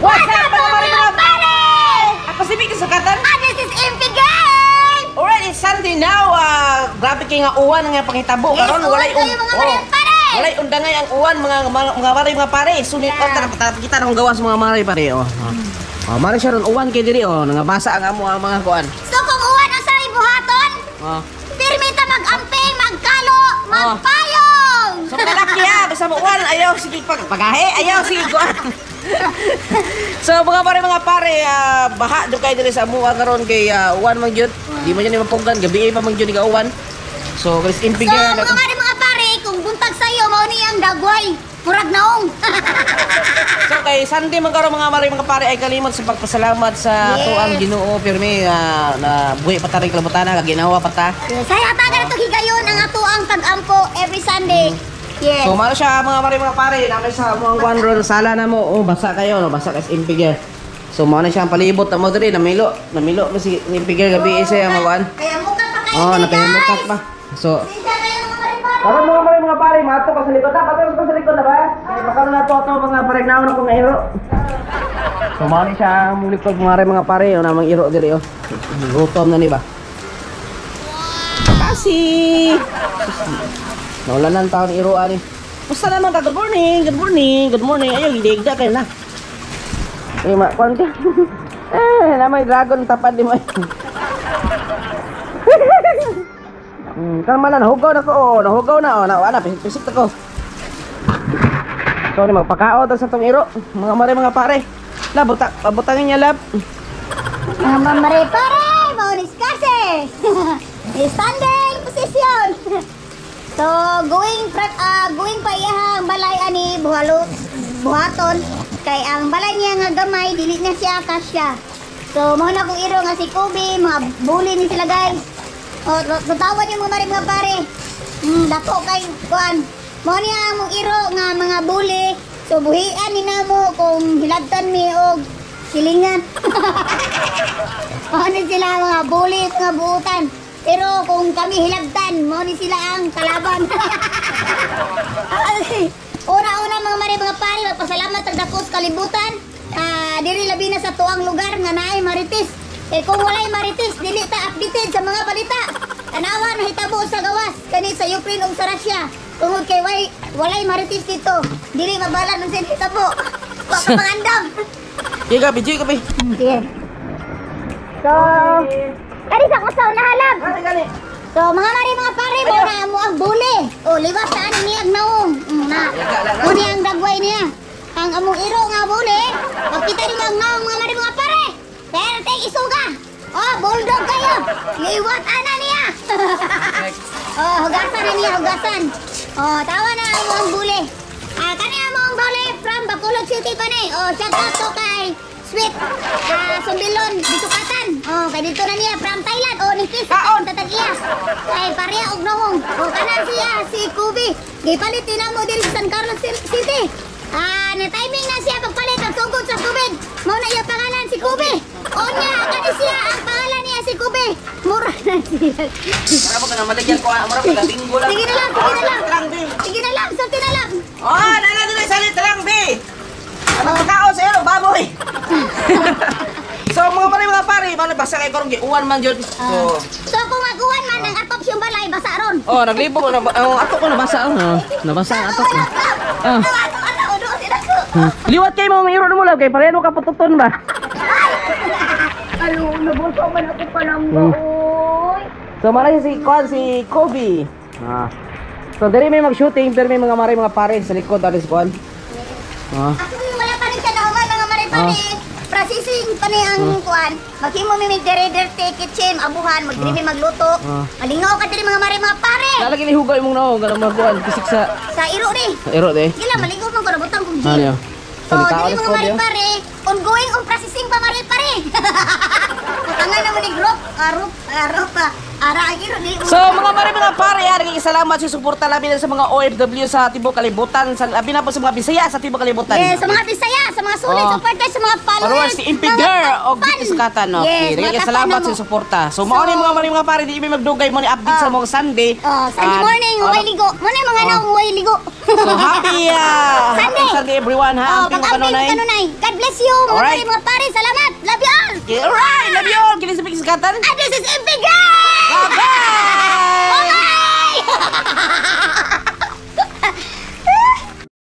What's up, mga pare, mga pare? Ako si Vicky Sukatan. Ah, this is MP Gang! Alright, it's Sunday now. Grabe kay nga uwan nga panghitabo Yes, karon. uwan Walay kayo, mga pare, pare. Walay undangay ang uwan, mga pare, mga pare. Sunit yeah. Tara, kita na kung gawas, mga mare pare, oh. Oh, mare siya ron, uwan kay diri, oh, nangabasa ang amo ang mga kuan. So kung uwan ang sa ibuhaton, Oh. pirmi ta mag-amping, magkalo, magpayong! So mga laki ha, basta mo uwan, ayaw sige pag pagahe, ayaw sige kuan. So mga pare, mga pare, baha jud kay diri sa amuha karon kay uwan man gyud. Di man jud ni mapugan, gabi pa man gyud ni uwan. So Chris So MP Gang. mga mare mga pare, kung buntag sa'yo, mao ni ang dagway. Murag naong. So kay Sunday man karon, mga mare mga pare, ay kalimot sa pagpasalamat sa tuang Ginoo pirmi na buhi pa ta rin kalabutana kag ginawa pa ta. Yes, ay hatagan ito higayon ang ato ang pag-ampo every Sunday. Yes. So mano siya, mga mare mga pare, namin sa mga kuan ron sala na mo, oh, basa kayo no, basa kay MP Gear. So mao na siya ang palibot na mo diri, namilo, namilo mo si MP Gear gabi isa ang mga kuan. Kaya mukat pa kayo Oh, diri, nakayamukat guys. pa. So Sinta kayo, mga mare pare. karon, mga mare mga pare, mato ka sa likod na, pato ka sa likod na ba? Kay baka na to ato mga paregnaon ako nga iro. So mao ni siya ang likod, mga mare mga pare, oh, namang iro diri, oh. Gutom na ni ba? Kasi naulanan taon iro ani. Basta naman ka, good morning, good morning, good morning. Ayaw, gidigda kayo na. Eh, ma, kuwan ka. Eh, na may dragon tapad di mo. Kalma na, nahugaw na ko, oh, nahugaw na, oh, na, na, pisik, pisik na ko. So, ni magpakaot sa tong iro, mga mare, mga pare. Lab, buta, butangin niya, lab. Mga mare pare, mao ni kasi. Standing position. So going going pa iyahang balay ani buhalo buhaton kay ang balay niya nga gamay dili na siya kasya. So mao na kong iro nga si Kobe, mga bully ni sila, guys. O tutawan yung mga mare mga pare. Dako kay kuan. Mao niya ang among iro nga mga bully. So buhian ni namo kung hilabtan mi og silingan. Mao ni sila mga bully nga buutan. Pero kung kami hilabtan, mao ni sila ang kalaban. Una-una, mga mare mga pare, magpasalamat ang dako sa kalibutan. Diri labi na sa tuang lugar nga naay marites. Eh kung walay marites, dili ta updated sa mga balita. Tanawa nahitabo sa gawas kani sa Ukraine ug sa Russia. Tungod kay walay marites dito, dili mabalan unsa nahitabo. Wa ka pangandam. Sige ka, video ka, be. Sige. So, kani sa kusaw na halab. Gani, gani. So, mga mare mga pare, mo na mo ang buli. O, liwas sa ani niyang naong. Na. Muni ang dagway niya. Ang among iro nga buli. Pagkita niyo ang naong, mga mare mga pare. Pero tay isuga. Oh, bulldog kayo. Liwat ana niya. Oh, hugasan na niya, hugasan. Oh, tawa na ang among buli. Ah, kani among buli from Bacolod City pa ni. Oh, shout out to kay Sweet Sumbilon, Bisukatan. Oh, kay dito na niya from Thailand. Oh, ni Kiss Kaon! tatag iya. Kay pareha og noong. Oh, kanan siya si Kubi. Gipalit din mo diri sa San Carlos City. Ah, na timing na siya pagpalit ang sugod sa tubig. Mao na iya pangalan si Kubi. Onya, kani siya ang pangalan niya si Kubi. Mura na siya. Mura mo ka na malagyan ko, ah. Mura mo ka, bingo lang. Sige na lang, sige na lang. Lang, be. Sige na lang, sulti na lang. Oh, nana dili salit lang, be. Ano pagkaon sa iro, baboy. So mga pare mga pare, mao na basa kay karon giuwan man jud. So, So kung aguan man ang atop siyang balay, basa ron. Oh, naglibog ko na oh, ato ko nabasa, oh. Nabasa ang ato ko. Ah. Ato ato udo sila ko. Liwat kay mo iro mo lang kay pareho ka pututon ba. Alo, nabuso man ako palangga, oy. So mara siya si Kwan, si Kobe. Ah. So diri may mag-shooting pero may mga mare mga pare sa likod ali si Kwan. Ah. Ako yung wala pa rin siya nahuman, mga mare pare. Processing pa ni ang kuan. Maghimo mi mig dere kitchen, abuhan, magdiri mi magluto. Malingaw ka diri, mga mare mga pare. Lalagi ni hugoy mong naong ganang magkuan pisik sa Sa iro ni. iro de. Gila malingaw man ko nabutang kong Ano gym. yun? So, So, diri, mga Kobe. mare Oh. pare, ongoing on processing pa, mare pare. Butangan na mo ni group, arup, arup, ara ang iro di. So mga mare, mga pare, ari salamat sa suporta labi na sa mga OFW sa tibok kalibutan, sa labi na po sa mga Bisaya sa tibok kalibutan. Yes, sa mga Bisaya, sa mga sulit supporters, sa mga followers. Followers si Impider og fan. Sukatan, no. Yes, Okay, mga salamat tapan sa mo. suporta. So mao ni, mga mare, mga pare, di mi magdugay mo ni update sa mga Sunday. Oh, Sunday morning, way ligo. Muna yung mga naong way ligo. So happy Sunday. happy Sunday everyone ha. Oh, Amping pag-amping kanunay. kanunay. God bless you, mga pare, mga pare. Salamat. Love you all. Okay, alright, love you all. Kini sa Sukatan. And this is MP